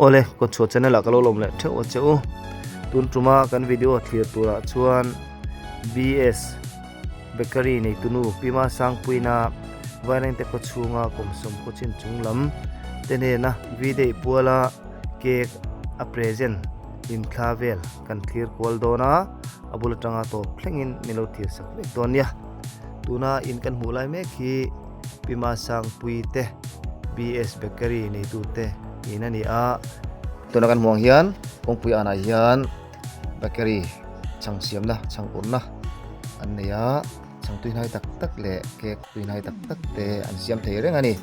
Awle, Kawtchhuah channel ah ka lo lawm leh theuh a che u. Tun tuma kan video thlir turah chuan BS Bakery neitunu Pima Sangpuina Vairengte khaw chhunga kawmsawm khawchin chung lam te hnena V-day puala cake a present hlimthla vel kan thlir kual dawn a, a bul atanga tawp thlengin min lo thlir sak vek dawn nia. Tuna in kan hmuh lai mek hi Pima Sangpui te BS Bakery neitu te in a ni a. Tuna kan hmuh ang hian kawngpui anah hian bakery chhang siamna chhang urna an nei a, chhang tuihnai tak tak leh cake tuihnai tak tak te an siam thei reng a ni.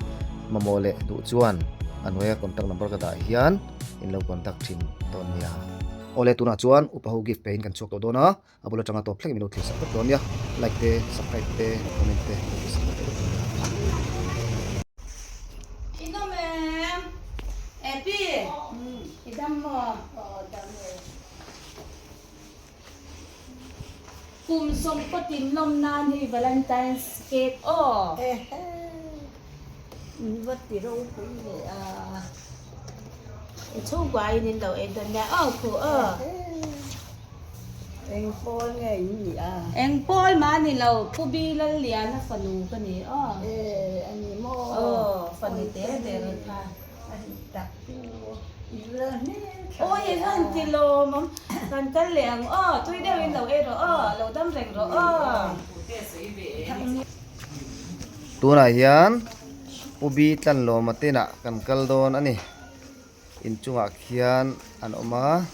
Mamawh leh duh chuan a hnuaia contact number ka dah hian in lo contact thin dawn nia. Awle tunah chuan upa ho gift pehin kan chhuak tawh dawn a. A bul atanga tawp thleng min lo thlir sak vek dawn nia. Like te, subscribe te, comment te min lo thlir sak vek dawn nia. I dam em? Epi, i dam maw? Aw dam e. Kum sawmkawtin lawm nan hei Valentine's cake aw. Ehe, min va ti ropui ve a. I chhungkuain in lo ei dawn nia aw khu aw. Eng pawl nge in nih a? Eng pawl mah ni lo, Pu Bi Lalliana fanu ka ni aw. E, a ni maw? Aw, fanu te ber kha. A ni tak chu, i la hmel tha Aw, i han ti lawm awm. Kan kal leh ang aw, tui deuh in lo ei rawh aw, lo dam reng rawh aw. Tunah hian Pu Bi Tlanlawma te inah kan kal dawn a ni. Inchungah khian an awm a.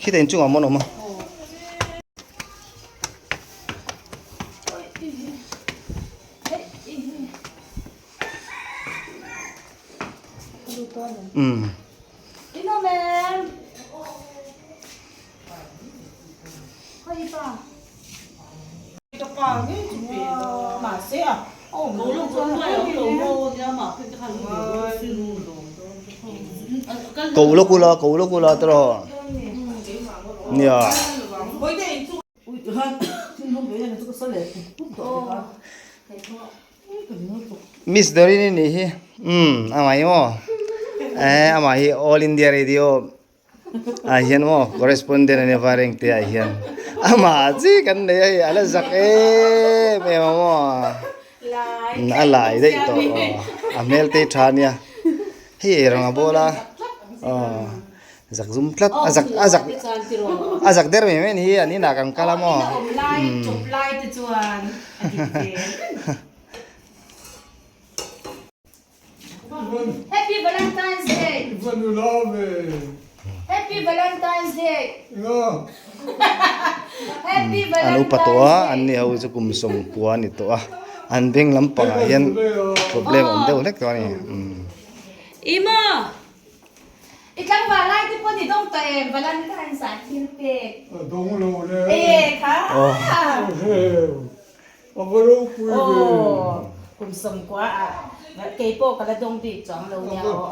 Khitah inchungah mawn a awm a. Umm. Ko lo kula ko lo kula tawh nia. Miss Dorini nih hi umm amah hi maw eh amah hi All India Radio Ah hian maw correspondent ania va reng te ah hian amah chi kan nei a hei a la zak em em a maw a lai daih tawh aw a hmel te hi tha ania hei ei rang a bawl a aw zak zum tlat a zak a zak a zak der mai mai a ni hi an inah kan kal a maw. Happy Valentine's Day! Happy Valentine's Day! Happy An upa tawh a, an ni ho chu kum sawmkua a ni tawh a, an beng lampangah hian problem awm deuh hlek tawh a ni. Imo! I tlangval lai te pawh ni dawng tawh em Valentine's ah thil pek? Dawng lo le. E kha! A va ropui ve. Aw, kum sawmkua ah kei pawh ka la dawng bik chuang lo nia aw.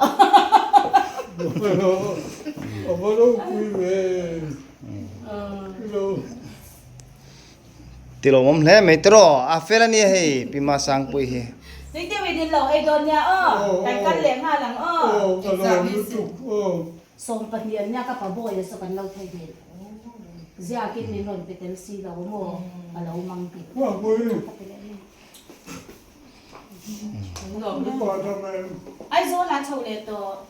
A va ropui ve. Ti lawmawm hle mai tiraw, a fel a nia hei Pi Masangpui hi. Tui deuh in in lo ei dawn nia aw, kan kal leh nghal ang aw. Aw, ka lawm lutuk aw. 12 an nia ka pa bawi a saw kan lo thei ve. Ziakin min rawn pe tel si lo maw ka lo mang tih. Aizawl ah chho leh tawh.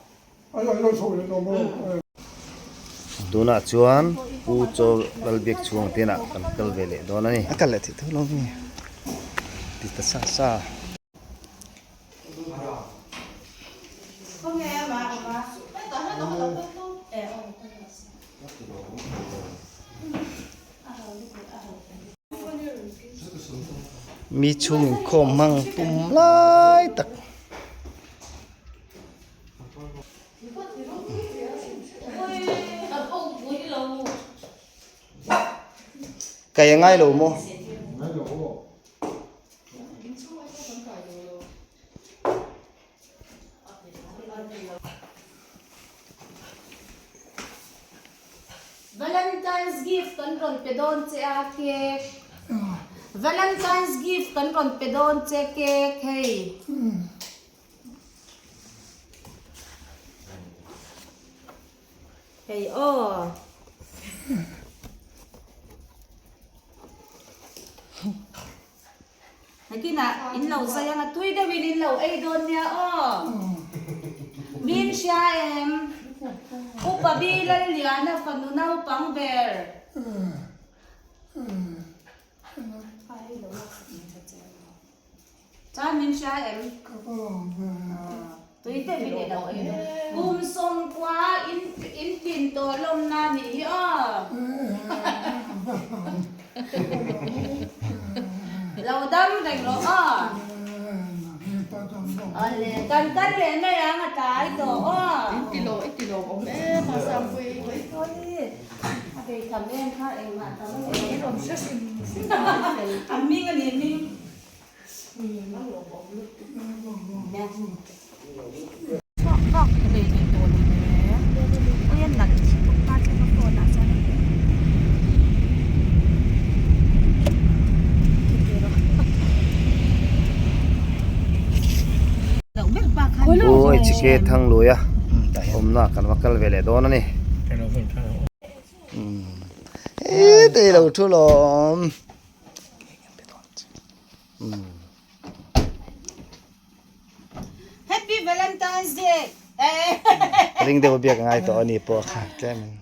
Tunah chuan Pu Chaw Lalbiak chhung te inah kan kal ve leh dawn a ni. A kal leh theih tho lo mi ti ta sa sa. Mi chhung inkhawm hmang tum lai tak. Kai a ngai lo maw? Valentine's gift kan rawn pe dawn che a cake Valentine's gift kan rawn pe dawn che cake hei. Hei aw. Nakinah in lo zai anga tui deuhin in lo ei dawn nia aw. Min hria em? Upa Bi Lalliana fanu naupang ber. Chuan min hria em? Tui deuhin i lo ei dawn. Kum sawmkua in in tlin tawh lawmna nih hi aw. Lo dam reng rawh aw. Awle kan kal leh mai ang a tlai tawh aw. In ti lo i ti lo awm em a Sangpui. A bei tham em kha engmah tam a ni. In awm hre hrim hrim a fel. A hming a ni hming. Pu HK Thangluaia awmna kan va kal ve leh dawn a ni. Hei lo thu lawm. Happy Valentine's Day! Ring deuh a biak a ngai tawh a ni pawh kha tlem in.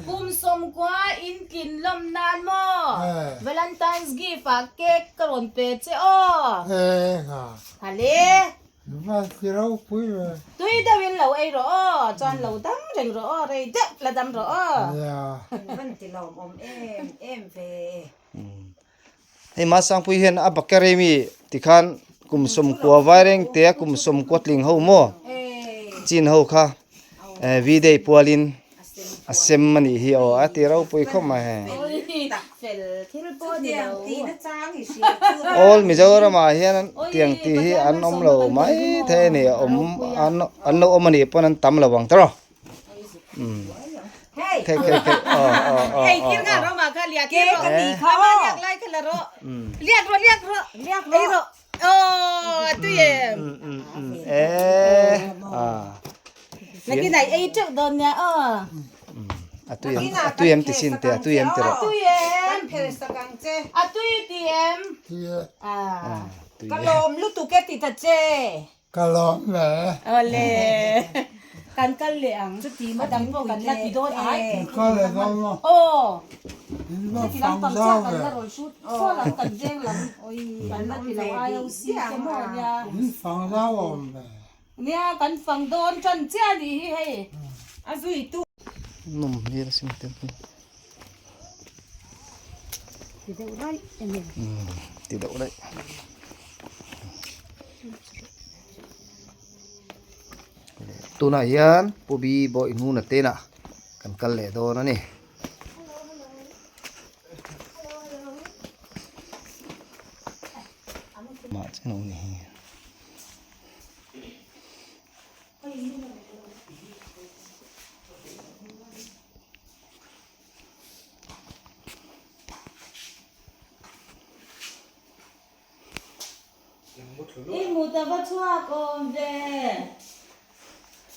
Kum sawmkua in tlin lawm nan maw? Valentine's gift ah cake ka rawn pe che aw. Hale. Tui deuh in lo ei rawh aw, chuan lo dam reng rawh aw, rei deuh la dam rawh aw. Van ti lawmawm em em ve. Hei Masangpui hian a bakery mi tikhan kum sawmkua vaireng te a kum sawmkua tling ho maw chin ho kha v-day pualin a sem a nih hi aw a ti ropui khawp mai hei. All Mizoram ah hian tiang tih hi an awm lo mai thei a ni a awm an lo awm a nih pawn an tam lo ang tawh. Thei thei thei aw aw aw Ei tir nga ro ma kha liak ke ka ti kha ma liak lai kha la ro liak ro liak ro liak ro ei ro oh tu ye e a nakin ai ei teuh don nia o a tu em a tu em ti sin te a tu em ti ro tu em phel sakang che a tu ti em a ka lom lutuk e ti ta che Ka lawm ve. Awle. Kan kal leh ang. Chuti ma dang pawh kan la ti dawn ai. Kan kal leh dawn maw? Aw. In va Chuti lam fang pang zau chiah kan ve. la rawn shoot saw lam kan veng lam kan la ti lo IOC te maw nia. In fang zau awm ve. Nia kan fang dawn tan chiah anih hi hei. A zui tu. Nawm hmel a sin tel hi. Ti deuh raih enge. Ti deuh raih. Tunah hian Pu Bi Bawih hnuna tenah kan kal leh dawn a ni. Mah chen awm ni hi. I mut a va chhuak awm ve.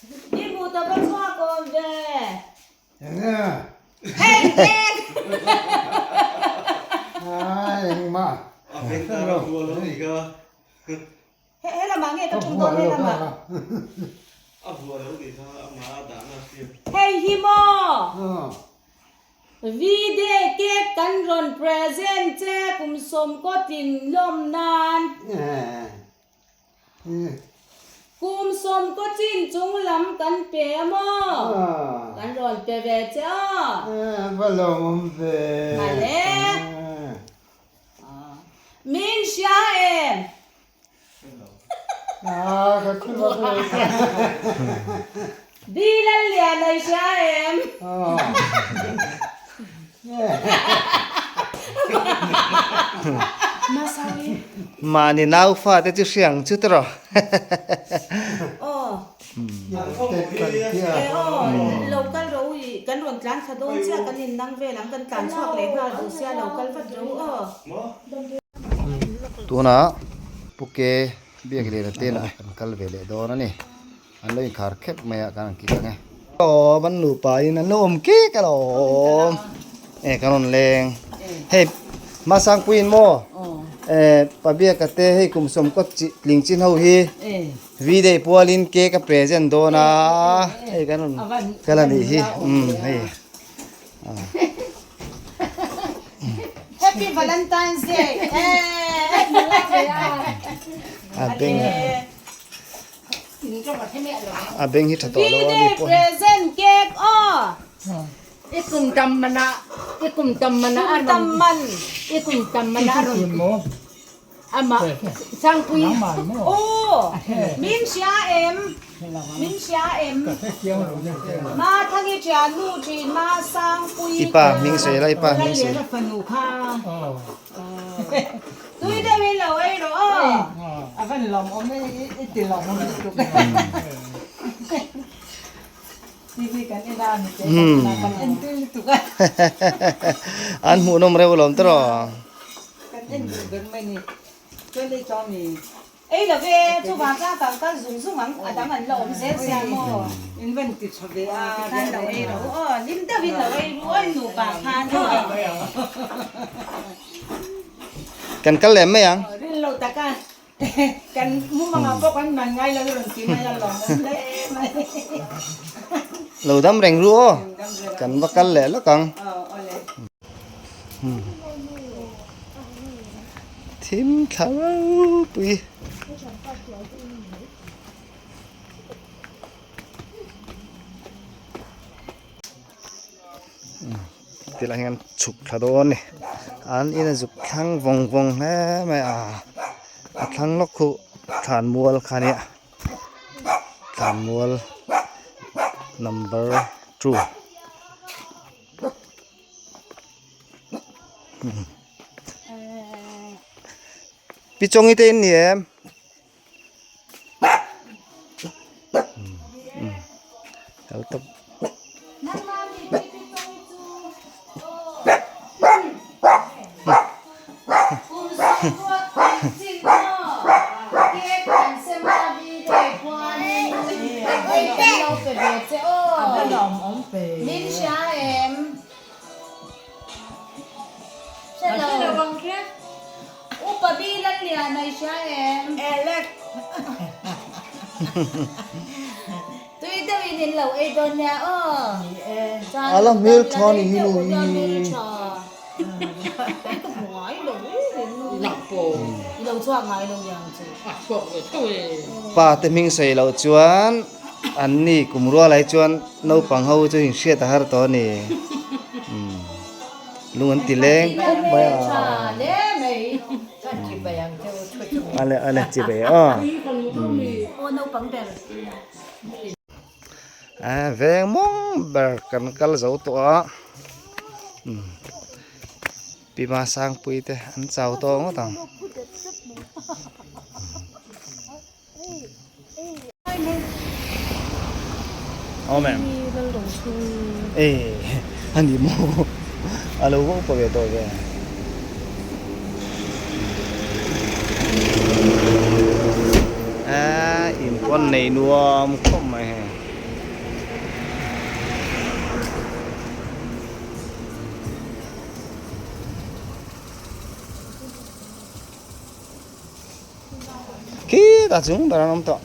I mut a va chhuak awm ve. Enge? Hei eng. Ai engmah. A veng ta lo lo ni ka. He he lamah nge ka tum dawn he lamah. A vuah lo tih kha amah a dahna a hriat. Hei hi maw? V-day cake kan rawn present che kum sawmkaw tlin lawm nan. Kum sawmkaw chin chung lam kan pe a maw? Kan rawn pe ve che aw. Va lawmawm ve. Hale. Min hria em? Bi Lallian a i hria em? Mahni nau fate chu hria ang chu tawh. Aw. E aw, lo kal ro i kan rawn tlan thla dawn chiah kan in nang vel ang kan tlan chhuak leh nghal duh sia lo kal vat ro aw. Tunah Puke biak leh la tenah kan kal ve leh dawn a ni. An lo inkhar khep mai a kan han kik ang e. Awm an nupa in an lo awm kek alawm e kan rawn leng hei Masangpuiin maw e Pabiaka te hei kum sawmkaw chi tling chin ho hi V-day pualin cake a present dawn a hei kan rawn kal a nih hi umm hei. Happy Valentine's Day A beng a beng hi tha tawh lo a mi pawh hi. Present cake aw. I kum tam mana i kum tam mana a rawn i kum tam mana a rawn Amah Sangpui. Aw, min hria em? Min hria em? Ma Thangi thiannu thin Ma Sangpui I pa hming sawi la, i pa hming sawi. Lalliana fanu kha. Tui deuhin lo ei rawh aw. A van lawmawm e, i ti lawmawm lutuk. TV kan en a, mi te kan en a, kan en tui lutuk a. An hmuhnawm reuh alawm tawh. Kan en duh ber mai ni. Chuan lei chuang ni. Ei lo ve, chuvang chuan kan kal zung zung ang, a dang an la awm zel sia maw. In van ti tha ve a. Tikhan lo ei ro aw, hlim deuhin lo ei ru aw nupa khan aw. Kan kal lem mai ang. Rin lo taka. Kan mumangah pawh kan man ngai lo rawn ti mai a lawmawm hle mai. Lo dam reng ru aw, kan va kal leh lawk ang. Thim thla ropui. Tilai hian chhuk thla dawn a ni an in a zuk thlang vawng vawng hle mai a a thlang lawk khu thlan mual kha ania thlan mual number 2 Pi Chawngi te in ni em? Kal tawp. Upa bi Lalliana i hria em? Elek. Tui deuhin in lo ei dawn nia aw. Ni e. Ala hmel tha ni hi nu hi. Hmel tha. Ei ka hmu ngai lo e. Nak pawh. I lo chhuak ngai lo niang chu. A chhuak ve tho e. Pa te hming sawi loh chuan an ni kum rual ai chuan naupang ho chu inhriat a har tawh a ni. Lung an ti leng khawp mai a. Ale ale chi bai a. A veng mawng ber kan kal zo tawh a. Pi Ma Sangpui te an chau tawh ngawt ang. Awm em? E a ni maw? A lo va upa ve tawh ve. A in pawn nei nuam khawp mai hei. Khitah chung ber an awm tawh.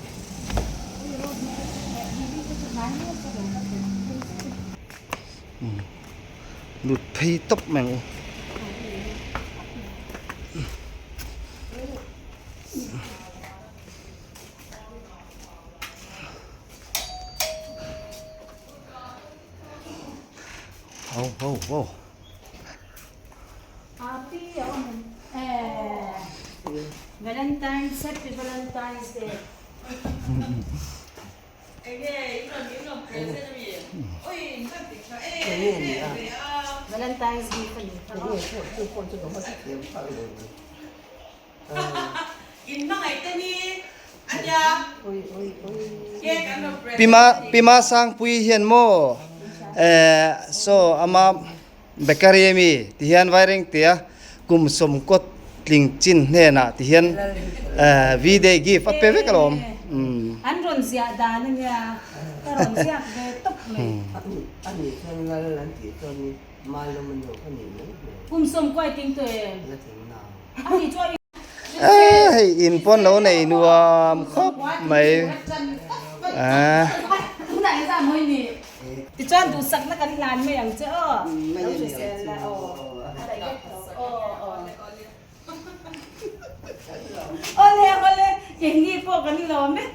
Lut phei tawp mai ang u. Ho ho ho. Happy a awm em eh Valentine's Happy Valentine's Day. Valentine's gift a ni. Pima Pima Sangpui hian maw eh saw ama Bakery ami ti hian vaireng tia kum sawmkaw tling chin hnenah ti hian eh V-day gift a pe vek alawm. An rawn ziah dan ania ka rawn ziak ve tawp. Kum sawm kuai ting tawh em? A nih chuan Eh hei in pawn lo nei nuam khawp mai ah. Tunah hian zan hawi ni. Tichuan duhsakna kan hlan mai ang che aw. Lo hrisel la aw. Aw aw. Awle awle keini pawh kan lawm e.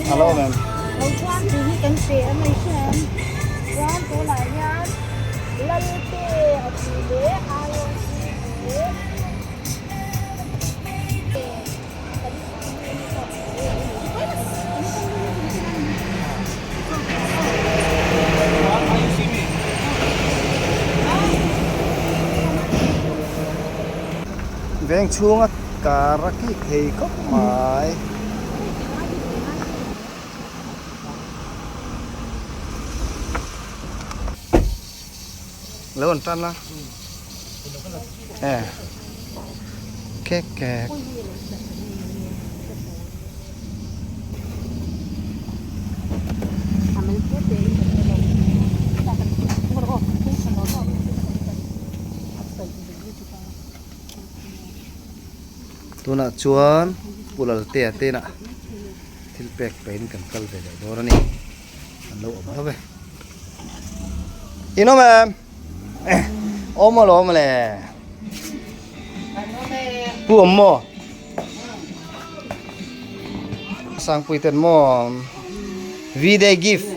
Hello ma'am. Lo chuan tih hi kan pe a mai hriam. Chuan tunah hian Lalte a tih leh IOC leh Veng chhunga car a kik thei khawp mai. Lo an tan la. Eh. Kek kek. Tunah chuan Pu Laltea te inah thil pek pahin kan kal ve leh dawn a ni. An lo awm hlauh e. In awm em? Awm alawm le. Pu awm maw? Sangpui ten maw? V-Day gift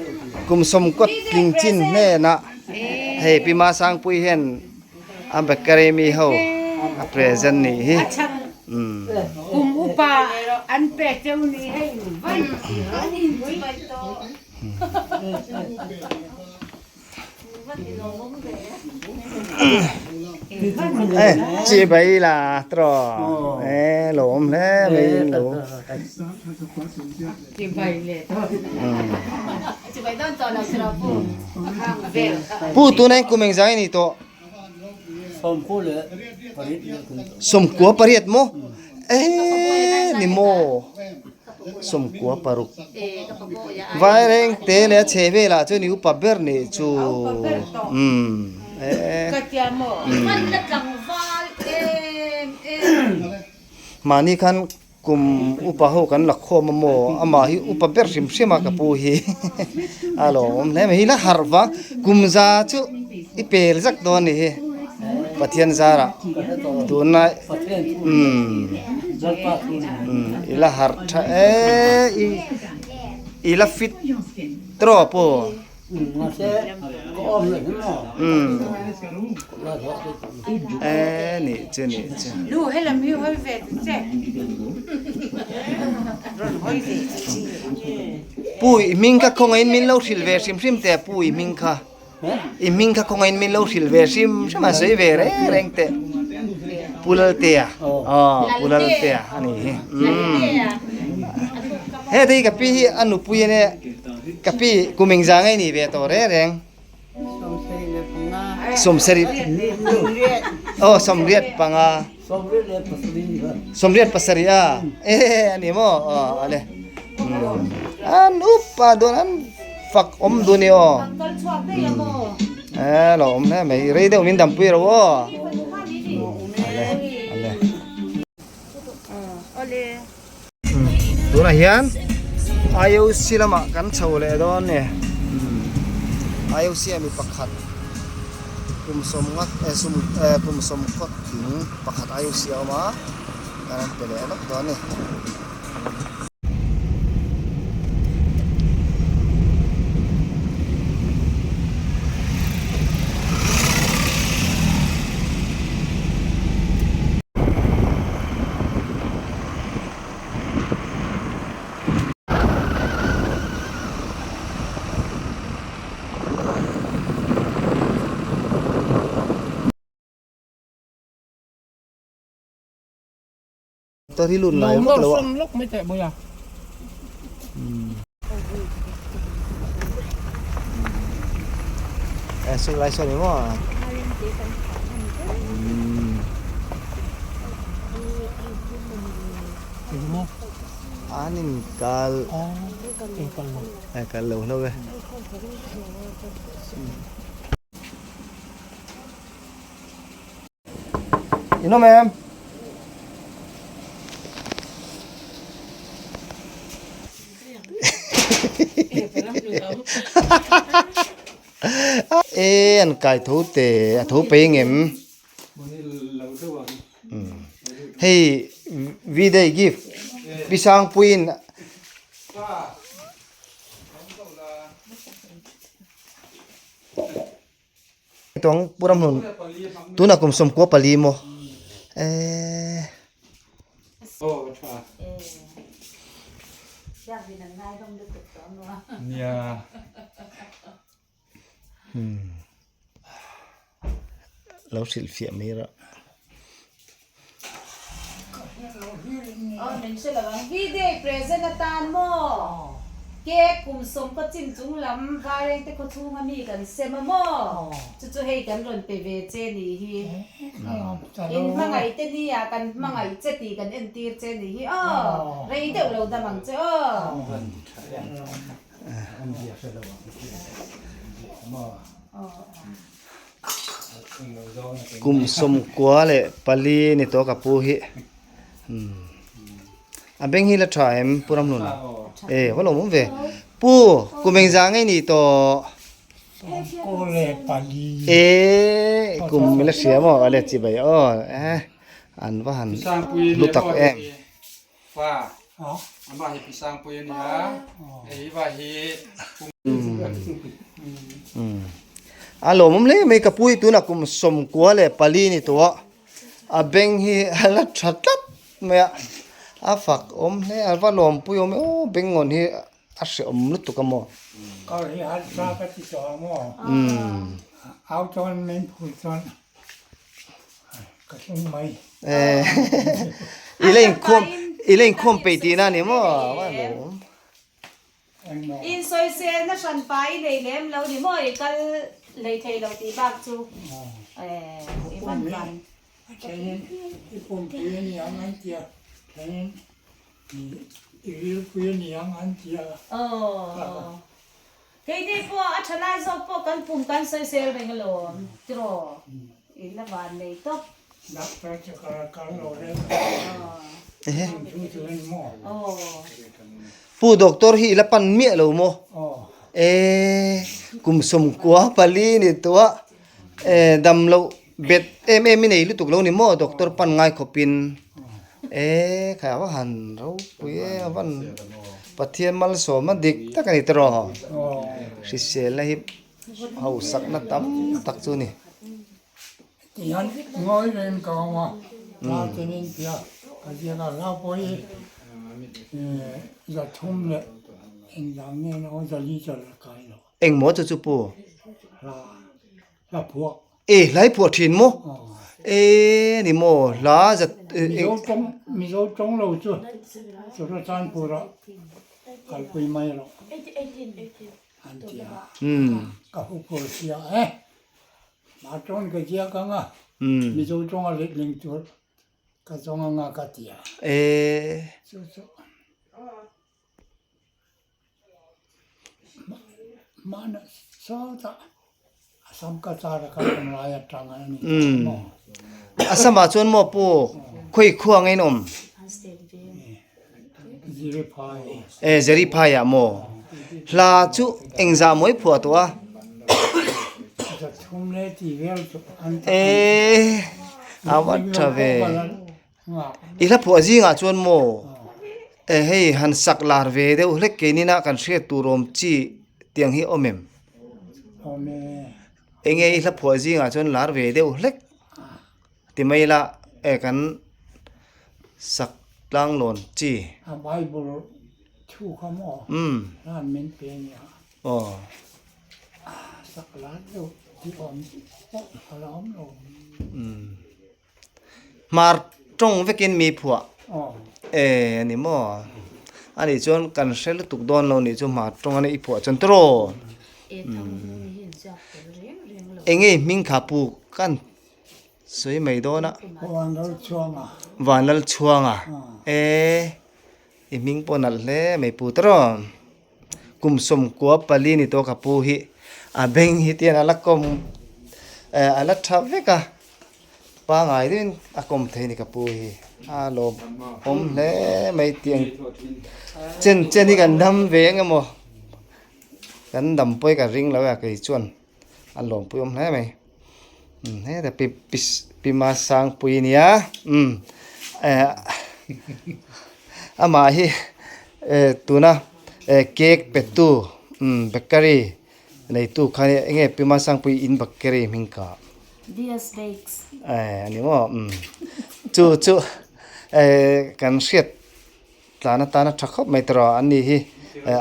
kum sawmkawt tling chin hnenah hei Pi Ma Sangpui hian a bakery mi ho a present nih hi. Kum upa an pek cheu ni hei vai. Chi bai la tro e lawm hle mai in lo. Chi bai le to. Chi bai don to lo tro pu. Pu tuna in kum engzang i ni tawh? Sawmkua pariat maw? Eee ni maw? Sawmkua paruk. Vaireng te leh a chhe velah chuan i upa ber nih chu. Umm eee. Mahni khan Kum upa ho kan la khawm a maw? Amah hi upa ber hrim hrim a ka pu hi a lawm hle mai hi la harh vang kum za chu i pel zak dawn a ni hi Pathian zarah tuna umm i la harh tha e i la fit tawp aw. Eee nih chu nih chu. Nu helam hi hawi ve ta che. Rawn hawi ve ta che. Pu i hming kha khawngaih in min lo hrilh ve hrim hrim teh pu i hming kha. I hming kha khawngaih in min lo hrilh ve hrim hrim a sawi ve reng reng teh. Pu Laltea aw Pu Laltea a nih hi. Heti ka pi hi a nupui a nia. Ka pi kum engzah ngei ni ve tawh reng reng. Sawmsarih aw sawmriat panga. Sawmriat pasarih a e a ni maw aw ale. An upa dawn an fak awm dun i aw. E lo awm hle mai rei deuh min dampui ro aw. Ale ale. Tunah hian IOC lamah kan chho leh dawn a ni IOC ah mi pakhat kum sawm nghat eh sum eh kum sawm kawt thing pakhat IOC a awm a kan an pe leh lawk dawn a ni. Tar hi lut ngai vak lo a. Eh, suk lai saw ni maw? An in kal kal lo hlauh e. In awm em? E an kai tho te a tho pe ngem. Hei V-day gift Pi Sangpuiin Tawng Pu Ramhlun tunah kum 14 maw eh Lo hrilh fiah mai rah. Aw min hre lo ang. V-day present atan maw? Cake kum sawm ka chin chung lam Vairengte khaw chhunga mi kan sem a maw? Chu chu hei kan rawn pe ve che ni hi. In hmangaih te nia kan hmangaih che tih kan entir che ni hi aw. Rei deuh lo dam ang che aw. Kum 94 ni tawh ka pu hi a beng hi la tha em Pu Ramhlun e va lo awm ve Pu kum engzah ngei ni tawh e kum la hria maw a let chi bai aw e an va han hlu tak em. Fa amah hi Pi Sangpui a ni a, hei va hi A lawmawm hle mai ka pu hi tunah kum 94 ni tawh a, a beng hi a la tha tlat mai a, a fak awm hle a va lawmpui awm e aw beng ngawn hi a hrehawm lutuk a maw. Kar hi harsa ka ti tawh ang aw. Au chuan min phur chuan Ka hlung mai. I la inkhawm i la inkhawm peih tihna a ni maw? A lawm. Insawiselna hran pa i nei lem lo ni maw? I kal lei thei lo tih bak chu i hman van. Thenin i pumpui a ni ang an tia, thenin i rilpui a ni ang an tia. Aw. Keini pawh a tha lai zawk pawh kan pum kan sawisel reng alawm tiraw i la van nei tawp. Doctor chu ka kal lo reng a chu chu en maw. Pu doctor hi i la pan miah lo maw? E kum 94 ni tawh a e dam loh bet em em i nei lutuk lo ni maw doctor pan ngai khawpin e khai a va han ropui e a van Pathian malsawm a dik tak a ni tawh hriselna hi hausakna tam tak chu a ni. Tihian ngawi reng ka awm a, ral ten in tia ka ziak a, rau pawh hi 300 leh engzah nge aw 400 chal a kai lo. Engmaw chu chu pu? Hla hla phuah. E hla i phuah thin maw? E ni maw hla zat Mizo tawng Mizo tawng lo chu Churachandpur ah kalpui mai rawh an ti a, ka huphur sia e. Mah tawng ka ziak ang a, Mizo tawng a letling tur ka zawng ang a ka ti a. E. Chu chu. Mahna sawtah Assam ka char a kal awm lai atang a ni maw. Assam ah chuan maw pu khawi khua ang in awm? Ziriphai. E Ziriphai ah maw? Hla chu engzah maw i phuah tawh a? 300 leh tih vel chu an tak. E a va tha ve. I hla phuah zingah chuan maw eh hei han sak lar ve deuh hlek keinin a kan hriat tur awm chi tiang hi awm em? Enge i hla phuah zingah chuan lar ve deuh hlek ti mai ila eh kan sak tlang lawn chi. Aw. Hmar tawng vekin mi phuah e a ni maw? A nih chuan kan hre lutuk dawn lo nih chu hmar tawng a nih i phuah chuan tawraw. Eng nge hming kha pu kan sawi mai dawn a. Vanlalchhuanga. E. I hming pawh nalh hle mai pu tawh. Kum 14 ni tawh ka pu hi a beng hi tian a la kawm eh a la tha vek a pangai deuhin a kawm thei a ni ka pu hi a lawm awm hle mai tiang chen chen hi kan dam ve eng emaw kan dam pawh hi ka ring lo a kei chuan a lawmpui awm hle mai umm heta pi pi pi Masangpui a nia umm eh amah hi eh tuna eh cake pe tu umm bakery neitu kha eng nge pi Masangpui in bakery hming kha Diaz Bakes eh a ni maw umm chu chu eh kan hriat Tlan atana tha khawp mai tawh an ni hi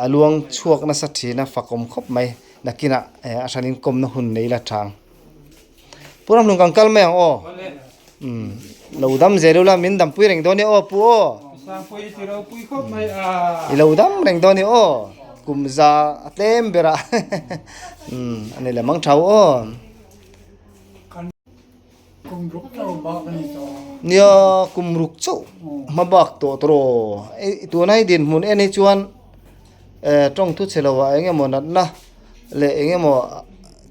a luang chhuak nasa thin a fakawm khawp mai nakinah a hranin kawmna hun nei la tha ang. Pu Ramhlun kan kal mai ang aw umm lo dam zel ula min dampui reng dawn e aw pu aw i lo dam reng dawn e aw kum za a tlem ber a umm a ni lem ang tha u aw. Kum ruk chauh bak a ni tawh a. Nia, kum ruk chauh hma bak tawh tawh rawh. Ei tuna i dinhmun en hi chuan eh tawng thu chhe lovah eng emaw natna leh eng emaw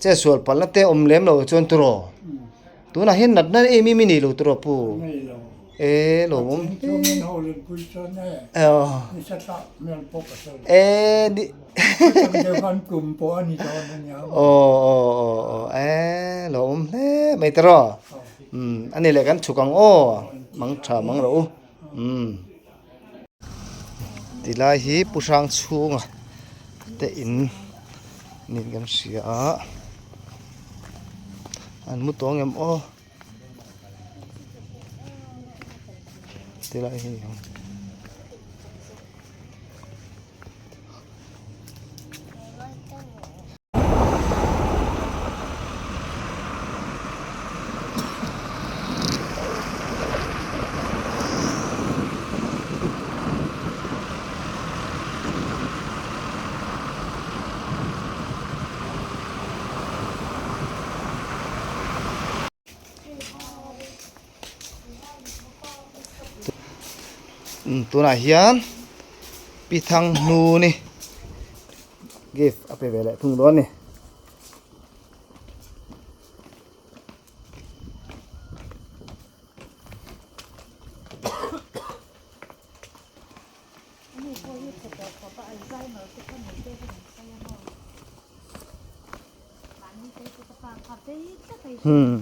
che sual palhna te awm lem loh chuan tawh rawh. Tunah hian natna em em i nei lo tawh rawh pu. Nei lo. E lo awm. Pathian chu min ho len pui chuan e. Aw. Ni sa thlak hmel pawh ka hre lo. E ni. Chutiang deuh khan kum pawh a ni dawn a nia. Aw aw aw aw e lo awm hle mai ta rawh. Umm a ni leh kan chhuk ang aw mang tha mang rawh u. Umm. Tilai hi Pu Hrang chhunga te in niin kan hria a. An mu tawng em aw. Tilai hi ni ang. Tunah hian pi thang hnu ni gift a pe ve leh thung dawn a ni. Hmm.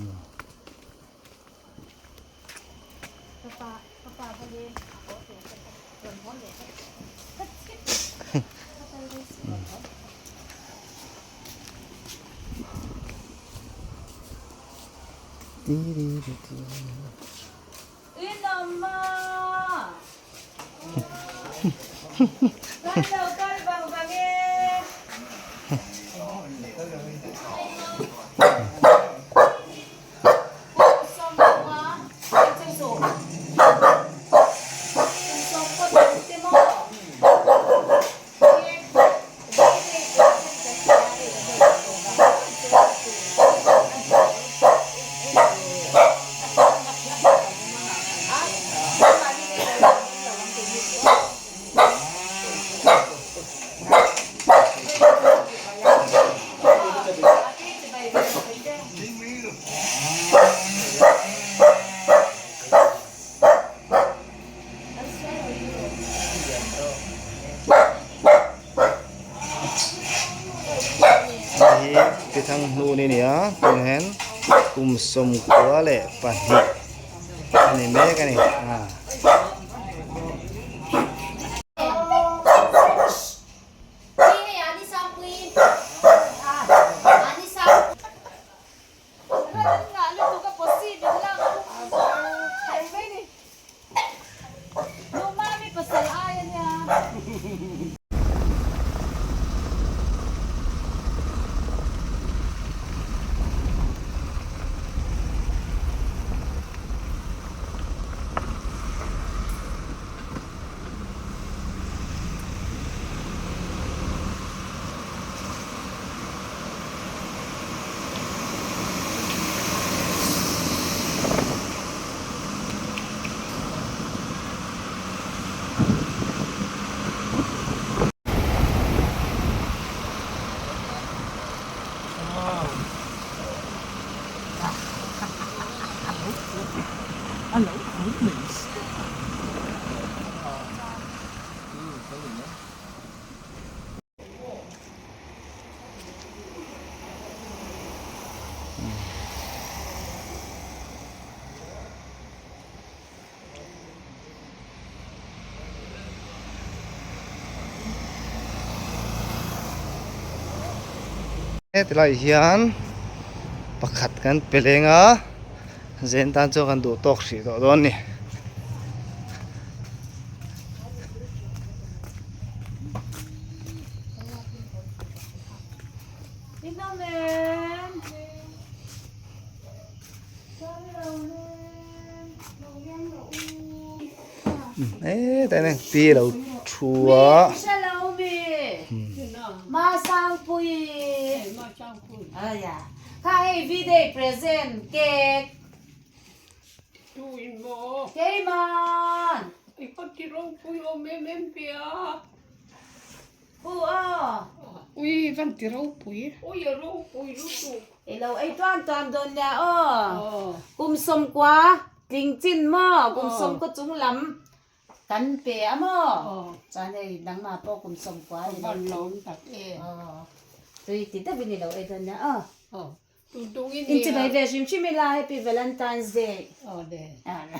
Hei hi Tithang hnu ni nia tun hian kum 92 a ni mek a ni a. Hetilai hian pakhat kan pe leng a zen tan chuan kan duh tawk hrih tawh dawn a ni. Hetlai hian pi a lo thu a. Ui van ti ropui. I lo ei tuan tuan dawn nia aw. Kum sawmkua tling chin maw kum sawmkaw chung lam kan pe a maw. Chuan hei nangmah pawh kum sawmkua i lo aw tui ti deuhin i lo ei dawn nia aw. Inchibai ve hrim hrim ila Happy Valentine's Day. Awle awle.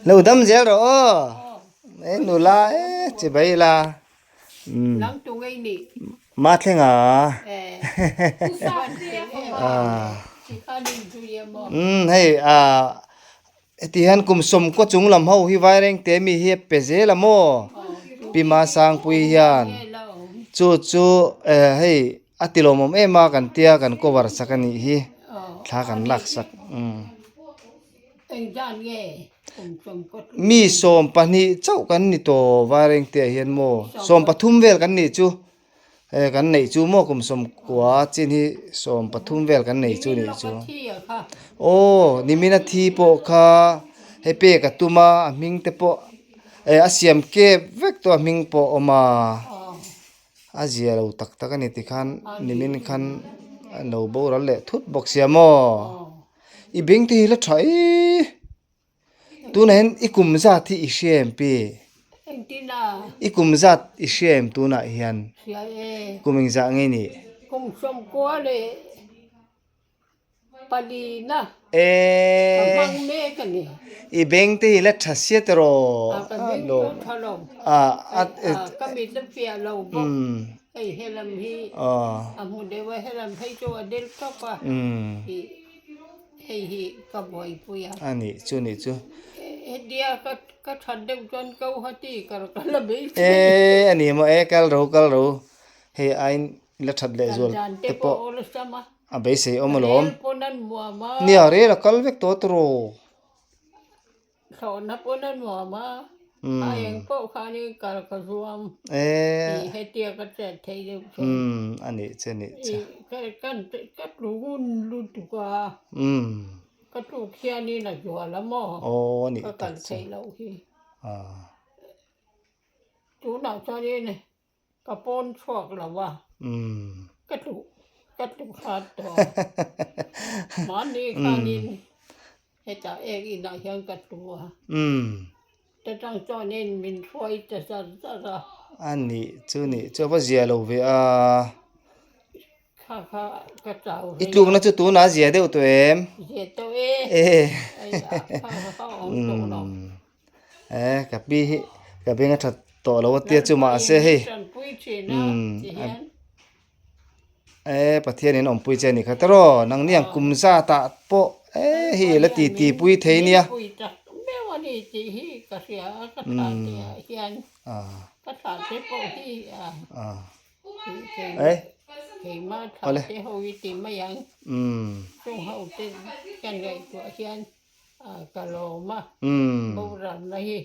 Lo dam zel rawh aw e nula e chibai ila ma thleng a umm hei ah heti hian kum sawmkaw chung lam ho hi vairengte mi hi a pe zel a maw pi Masangpui hian chu chu eh hei. A ti lawmawm em a kan tia kan cover sak a nih hi thla kan lak sak umm mi 12 chauh kan ni tawh Vairengte ah hian maw 13 vel kan nih chu eh kan neih chu maw kum 19 chin hi 13 vel kan nei chu nih chu aw nimina thi pawh kha hei pek a tum a a hming te pawh eh a siam kep vek tawh a hming pawh a awm a. A zia lo tak tak a ni tikhan nimin khan an lo boral leh thut bawk sia maw i beng te hi la tha e tunah hian i kum zat hi i hria em pi i kum zat i hria em tunah hian kum engzah nge nih. Palina ka hmang mek a ni. I beng te hi la tha sia te rawh. A ka beng pawh tha lo. Ka mit a fiah lo bawk. Hei helam hi a hmu deuh a, helam phei chu a del tawp a. Hei hi ka buaipui a. A nih chu nih chu. Hetia ka that deuh chuan ko hati kar ka la bei thei. E a ni maw e kal ro kal ro hei aiin la that leh zual te pawh a beisei awm alawm. Nia rel a kal vek tawh tawh. Umm a nih che nih che. Umm. Aw a nih tak chu. Ka pawn chhuak lo a, ka tlu ka tlu khat tawh. Mahni khanin hetah ek inah hian ka tlu a, ta tang chuanin min hruai ta zar zar a. A nih chu nih chu a va zia lo ve a. Kha kha ka chau I tlukna chu tunah a zia deuh tawh em? Zia tawh e. Kha kha awm tawh lo. Eh ka pi hi ka beng a that tawh lo a tia chu mahse hei umm eh Pathian in awmpui che a nih kha tawh nang ni ang kum zat ah pawh eh hei la ti ti pui thei nia umm eh awle umm. Ka lawm a, boral-na hi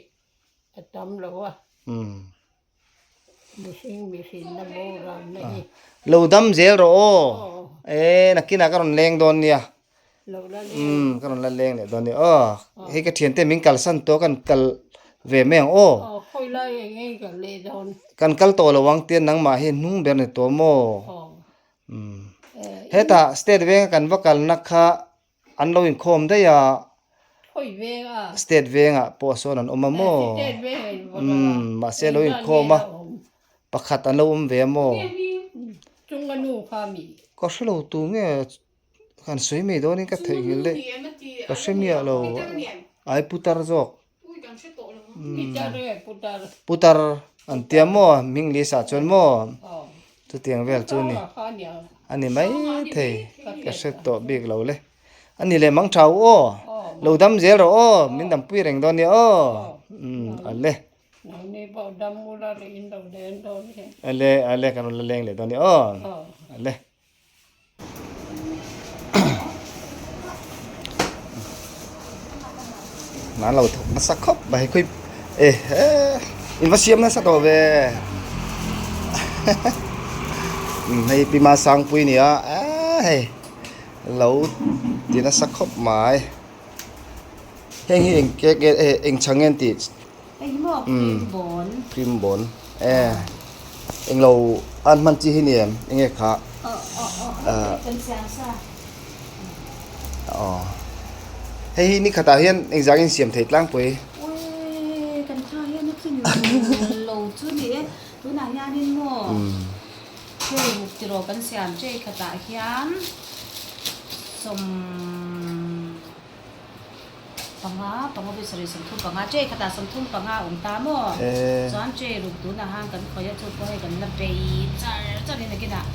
a tam lo a, mihring mihrinna boral-na hi. Lo dam zel rawh aw, e nakinah ka rawn leng dawn nia, umm ka rawn la leng leh dawn nia aw, hei ka thiante min kalsan tawh kan kal ve mai ang aw. Khawi lai eng eng kan leh dawn. Kan kal tawh lo ang tia nangmah hi hnung ber ni tawh maw? Umm. Hetah state venga kan va kalna kha an lo inkhawm daih a. Khawi venga? State vengah pawh sawn an awm a maw? State vengah in va kal a. Umm mahse lo inkhawm a. Pakhat an lo awm ve a maw? Chunga nu kha mi? Ka hre lo tu nge Kan sawi mai dawnin ka theihnghilh daih. Ka hre miah lo. Ai putar zawk. Putar an tia maw hming list ah chuan maw chutiang vel chu ni a ni mai thei ka hre tawh bik lo le. A ni leh mang tha u aw. Lo dam zel rawh aw min dampui reng dawn nia aw. Umm a le. A le a le kan rawn la leng leh dawn nia aw. A le. Nan lo thawk nasa khawp mai khawi e he in va siam nasa tawh ve hei pi ma sangpui a ni a hei lo ti nasa khawp mai heng hi eng cake nge eng chhang nge an tih cream ball e englo an hman chi hi ni em enge kha aw hei hi ni khatah hian engzah nge siam thei tlangpui Panga, panga vawi sarih 35, che khatah 35 a awm ta maw? Chuan che ruk tunah han kan khawih a, chu pawh hei kan la bei char char in nakinah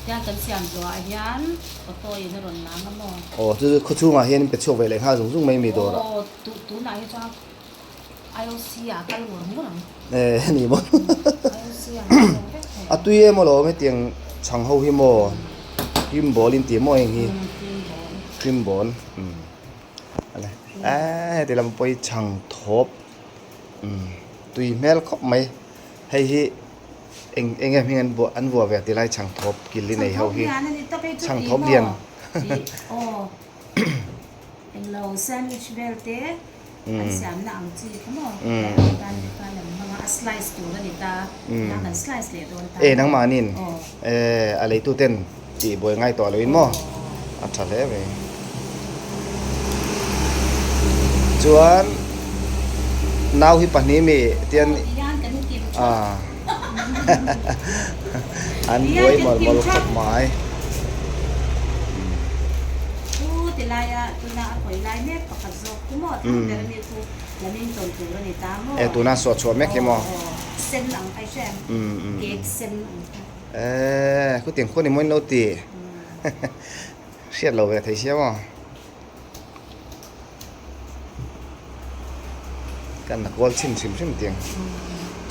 tiang kan siam zawhah hian auto in a rawn lang a maw? Aw, chu chu khawchhungah hian in pe chhuak ve leh nghal zung zung mai mi dawrah. Aw, tunah hi chuan IOC ah kal ngur ngur ang. Eh, ni maw? IOC ah kal zawng vek thei. A tui em alawm hetiang chhang ho hi maw? Cream ball in ti maw heng hi? Cream ball. Cream ball, umm. Eee heti lam pawh hi chhang thawp tui hmel khawp mai hei hi eng eng nge hming an buah an vuah ve ti lai chhang thawp kil i nei ho hi chhang thawp lian e nangmahniin e a leitu ten tih buai ngai tawh loin maw a tha hle mai chuan nau hi pahnih mi tian ah an buai mawlh mawlh khawp mai. E tuna suah chhuah mek hi maw Eee khutiang khuan i mawi lo ti hriat lo ve thei sia maw kan la kual chhin hrim hrim tiang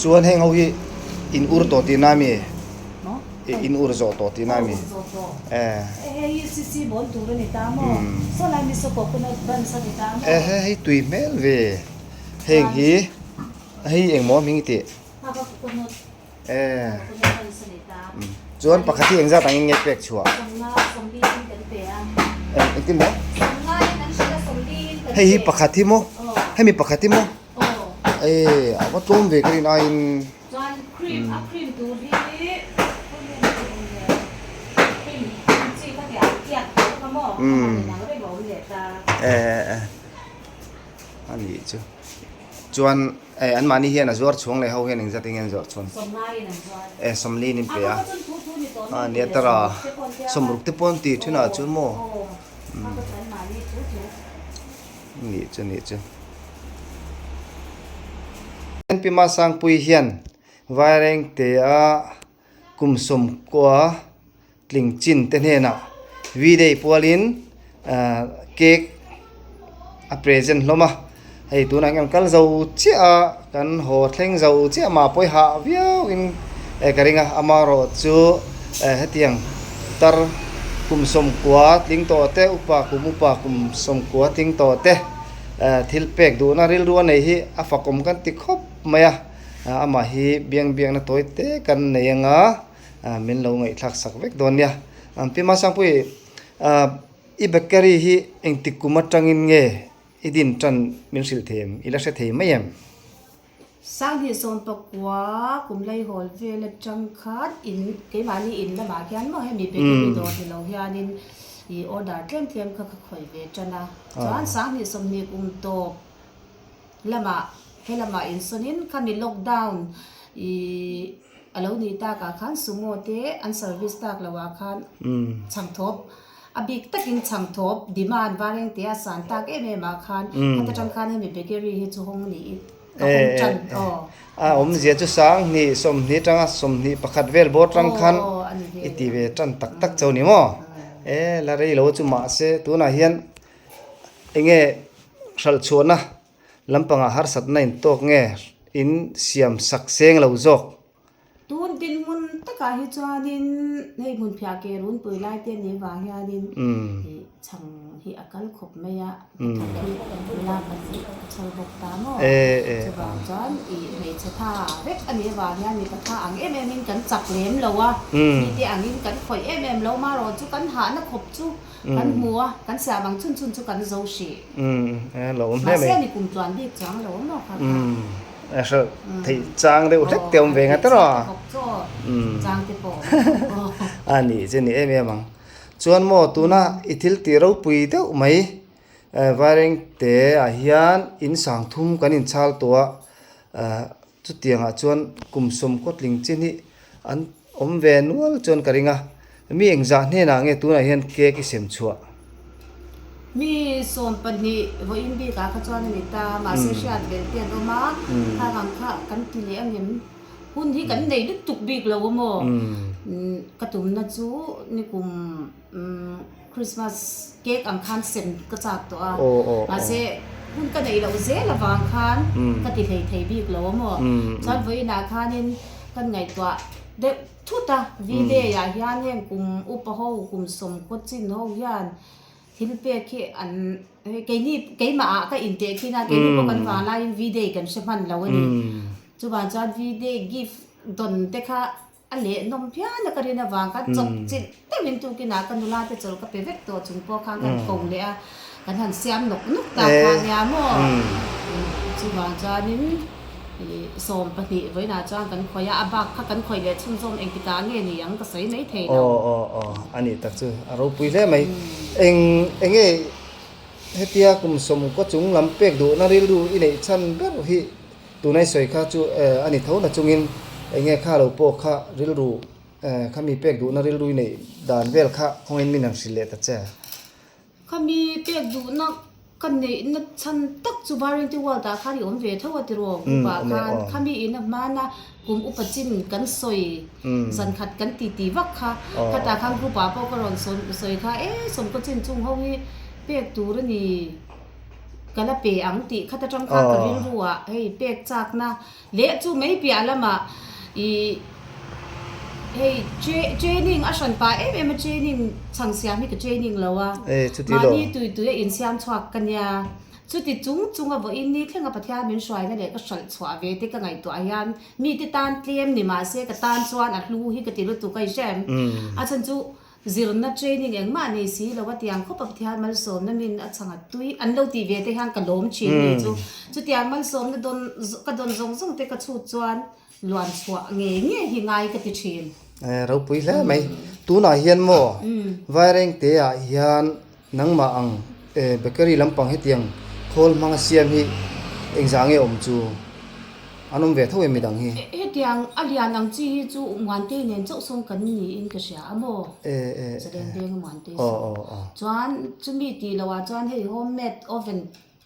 chuan heng ho hi in ur tawh tihna ami in ur zawh tawh tihna ami eh eh hei tui hmel ve heng hi hei engmaw hming i tih. Eh. Chuan pakhat hi engzat angin nge pek chhuah? Eng engtin maw? Hei hi pakhat hi maw? Hemi pakhat hi maw? Eh, a va tlawm ve ka rin aiin. Eh eh eh. A nih chu. Chuan eh anmahni hian a zuar chhuang leh ho hian engzat enge an zuar chhuan? Eh sawmliin in pe a. A nia tara sawmruk te pawh an ti thin ah chuan maw? Nih chu nih chu. NP Masangpui hian Vairengte a kum sawmkua tling chin te hnenah V-day pualin cake a present hlawm a hei tunah hian kal zo chiah a kan haw thleng zo chiah mah pawh i hah viau in ka ring a amaherawh chu hetiang tar kum sawmkua tling tawh te upa kum upa kum sawmkua tling tawh te thil pek duhna rilru a nei hi a fakawm kan ti khawp mai a amah hi biang biakna tawi te kan nei anga. Min lo ngaihthlak sak vek dawn nia. Pi Masangpui, i bakery hi engtik kum atangin nge i din tan min hrilh thei em? I la hre thei mai em? Sanghnih sawmpakua kum laihawl vel atang khan in keimahni in lamah hian maw hemi bakery dawr ni lo hianin ih order tlem tlem kha ka khawih ve tan a. Chuan sanghnih 20 kum tawp lamah he lamah insawnin khami lockdown ih a lo nih takah khan sumo te an service tak lohah khan chhangthawp A bik takin chhangthawp, demand, vareng tia san tak em em ah khan khata tang khan hemi bakery hi chu hawng niin ka awm tan aw. A awmzia chu 20 20 tanga 21 vel bawr tang khan i ti ve tan tak tak chauh ni maw? E la rei lo chu mahse tunah hian enge hralh chhuahna lampangah harsatna intawk nge in siam sak seng lo zawk? Tun dinhmun takah hi chuanin hei hmun phiah ke runpui lai te anih vang hianin ih chhang hi a kal khawp mai a, hnathawk hi lak a chho bawk ta maw? Chuvang chuan ih hmeichhe tha vek anih avang hian mipa tha ang em em in kan chak lem lo a, mite angin kan khawih em em lo marawh chu kan hahna khawp chu kan hmu a, kan siam ang chhun chhun chu kan zo hrih. Mahse ni kum tluan bik chuang lo maw kha kha. A hralh theih chang deuh hlek te awm ve nga tawrh a. A nih chu ni em em ang. Chuan maw tuna i thil tih ropui deuh mai Vairengte ah hian in sang thum kan inchhal tawh a, chutiangah chuan kum sawm kawtling chin hi an awm ve nual chuan ka ring a. Mi engzah hnenah nge tunah hian cake i sem chhuah? Mi 12 vawiin bikah kha chuan a ni ta, mahse hriat belh te an awm a, khang ang kha kan ti leh angem? Hun hi kan nei lutuk bik lo a maw? Ka tumna chu nikum Christmas cake ang khan sem ka chak tawh a, mahse hun ka neih loh zel avang khan ka ti hlei thei bik lo a maw? Chuan vawiinah khanin kan ngaihtuah deuh Thut a, V-Day ah hian heng kum upa ho, kum sawmkaw chin ho hian thil pek hi an keini keimah ah ka inteh khin a, keini pawh kan vang laiin V-Day kan hre hman lo a ni. Chuvang chuan V-Day gift dawn te kha a leh nawm phian a ka rin avang khan chawp chilh deuhin tukinah ka nula te chawlh ka pe vek tawh chung pawh khan kan ko leh a, kan han siam nawk nawk ta kha nia maw? Chuvang chuanin. 12 vawiinah chuan kan khawih a, a bak kha kan khawih leh chhunzawm engtikah nge ni ang ka sawi mai thei lo. Aw aw aw a nih tak chu a ropui hle mai. Eng eng nge hetia kum sawm kaw chung lam pek duhna rilru i neih chhan ber hi tunai sawi kha chu a ni tho na chungin eng nge kha lo pawh kha rilru khami pek duhna rilru i neih dan vel kha khawngin min han hrilh leh ta che. Khami pek duhna ka neihna chhan tak chu Varenti World ah khan i awm ve tho a tiraw group ah khan khami in a hmana kum upa chin kan sawi zan khat kan ti ti vak kha khatah khan group ah pawh ka rawn sawi kha e sawmkaw chin chung ho hi pek tur a ni ka la pe ang tih khat atang khan ka rilru ah hei pek chakna Leh chu mai piah lamah ih hei training a hran pah em em a training chhang siam hi ka training lo a mahni tui tui a insiam chhuak ka nia chuti chung chung a vawiin ni thlenga Pathian min hruaina leh ka hralh chhuah ve te ka ngaihtuah hian mite tan tlem ni mahse ka tan chuan a hlu hi ka ti lutuk a i hre em a chhan chu Zirna training engmah nei si lo a tiang khawp a Pathian malsawmna min a chhang a tui an lo tih ve te hian ka lawm thin ni chu. Chutiang malsawmna dawn ka dawn zawng zawng te ka chhut chuan luan chhuah ngei ngei hi ngai ka ti thin. Ropui hle mai. Tunah hian maw Vairengte ah hian nangmah ang bakery lampang hetiang khawl hmang a siam hi engzah nge awm chu an awm ve tho em midang hi? Hetiang a lian ang chi hi chu Muantei nen chauh sawn kan niin ka hria a maw? Zalen veng a Muantei sawn. Chuan chumi tih loh ah chuan hei homemade oven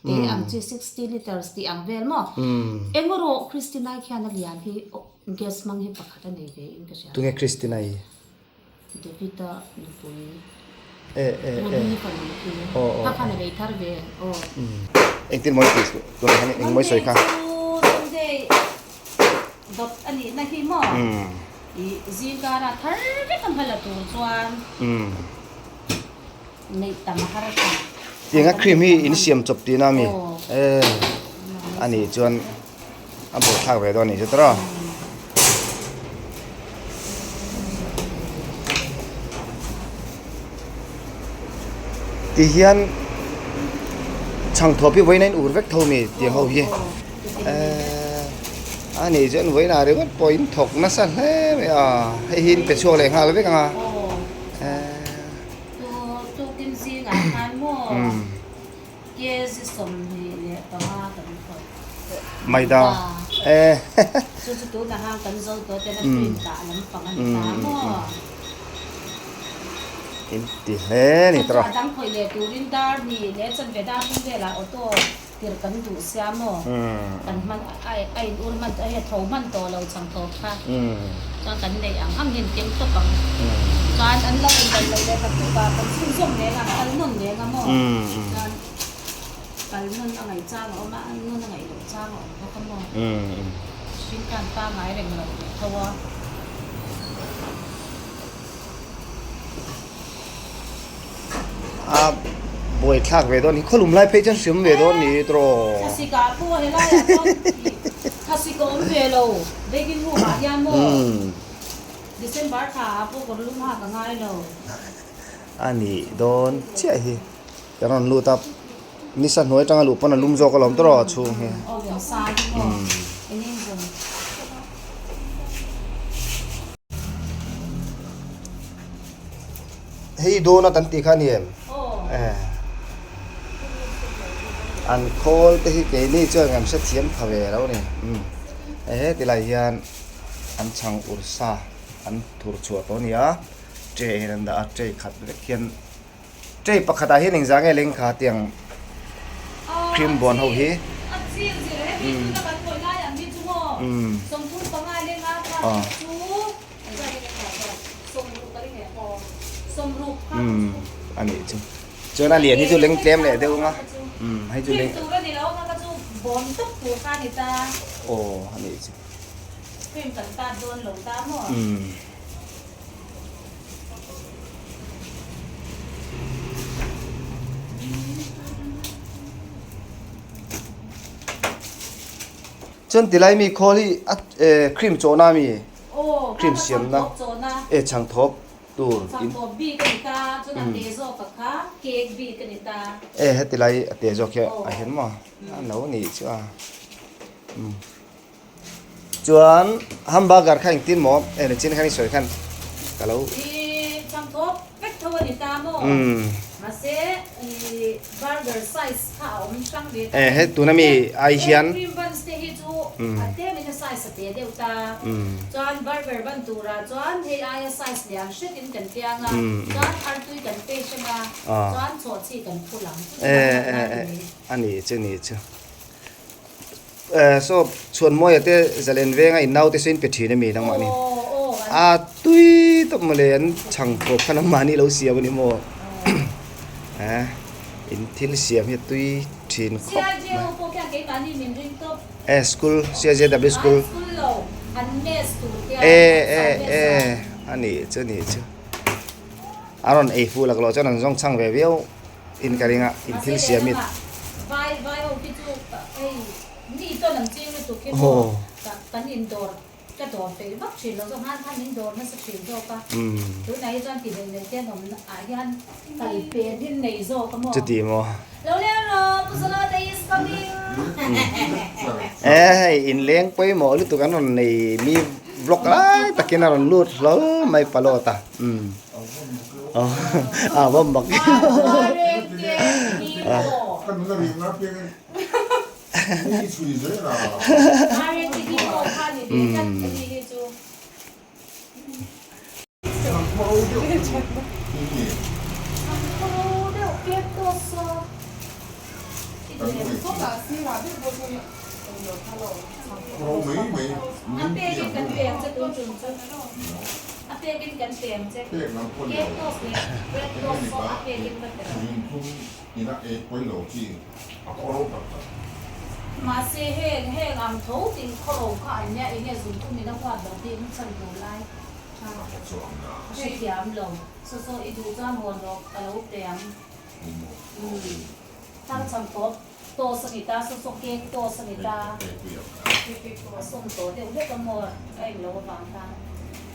te ang chi 60 litres tih ang vel maw? Engawrawh Christina-i khian a lian hi gas hmang hi pakhat a nei ve in ka hria. Tunge Christina-i? David-a nupui Robin-i fanu khi kha khan a lei thar ve aw. Engtin mawi tih suh tunah hian eng mawi sawi kha. Monday chu Sunday dawt a nih na hi maw ih zingkara thar vek a hmala tur chuan neih tam a har thin. Tianga cream hi in siam chawp tihna a mi a nih chuan. A buai thlak ve dawn a nih chu tawrh a. Ti hian chhang thuap hi vawiin a in ur vek tho a mi tiang ho hi. Eee. A nih chuan vawiinah ringawt pawh in thawk nasa hle mai a, hei hi in pe chhuak leh nghal vek ang a. Maida e. In ti hle ni tawh. Tirh kan duh sia maw? Kan hman a in ur hman tawh hei tho hman tawh lo chang tawp kha chuan kan neih ang ang hian keng tawp ang. Chuan an lo indaih loh leh kan tukah kan chhunzawm reng a, kal nawn reng a maw? Chuan kal nawn a ngaih chang a awm a, nawn a ngaih loh chang a awm bawk a maw? Hring khan pangai reng lo leh tho a. A buaithlak ve dawn hi khawlum lai phei chuan hriam ve dawn ni tawh. Thlasik ah pawh helai ah chuan thlasik a awm ve lo baking room ah hian maw December thla ah pawh kawr lum hak a ngai lo. A nih dawn chiah hi kan rawn lut a nisa hnuai atanga luh pawn a lum zawk alawm tawh a chhung hi. Aw lian sa hi maw eng eng zawng. Hei dawn a kan tih kha a ni em? An khawl te hi keini chuan kan hrethiam pha ve lo a ni. He tilai hian an chhang ur sa an thur chhuah tawh a ni a, tray hian an dah a, tray khat vek hian tray pakhat ah hian engzah nge lengkha tiang cream buan ho hi. Umm a nih chu chuan a lian hi chu leng tlem leh deuh ang a umm hei chu leng aw a nih chu umm. Chuan tilai mi khawl hi a cream chawhna a mi. Cream siamna e chhang thawp tur in e heti lai a te zawk hi a hian maw a lo nih chu a chuan hamburger kha engtin maw e nichin khan i sawi khan ka lo E he tuna mi ai hian E e e a nih chu nih chu saw chhuanmawia te zalen venga in naute saw in pe thin a mi nangmahni a tui tawp mawle an chhang thawp khan anmahni lo siam a ni maw in thil siam hi a tui thin khawp mai e school CIJW school e e e a nih chu a nih chu a rawn ei fuh laklawh chuan an zawng chhang ve viau. In ka ring a, in thil siam in. Chuti maw? E hei in leng pawimawh lutuk an rawn nei mi vlog lai takin a rawn lut hlawl mai palawt a. A va mak A pekin kan pe ang che. Cake toast leh bread toast pawh a pekin ka pe ang. Mahse heng heng ang tho ting khawro kha an nia enge zunthum in a huat lo tih in chhan tur lai a hrethiam lo. Saw saw i duh chuan hawn rawh ka lo pe ang. Umm thar chhang tawp. Toast a ni ta, saw saw cake toast a ni ta, a sawm tawh deuh hlek a maw a eng lo avang khan.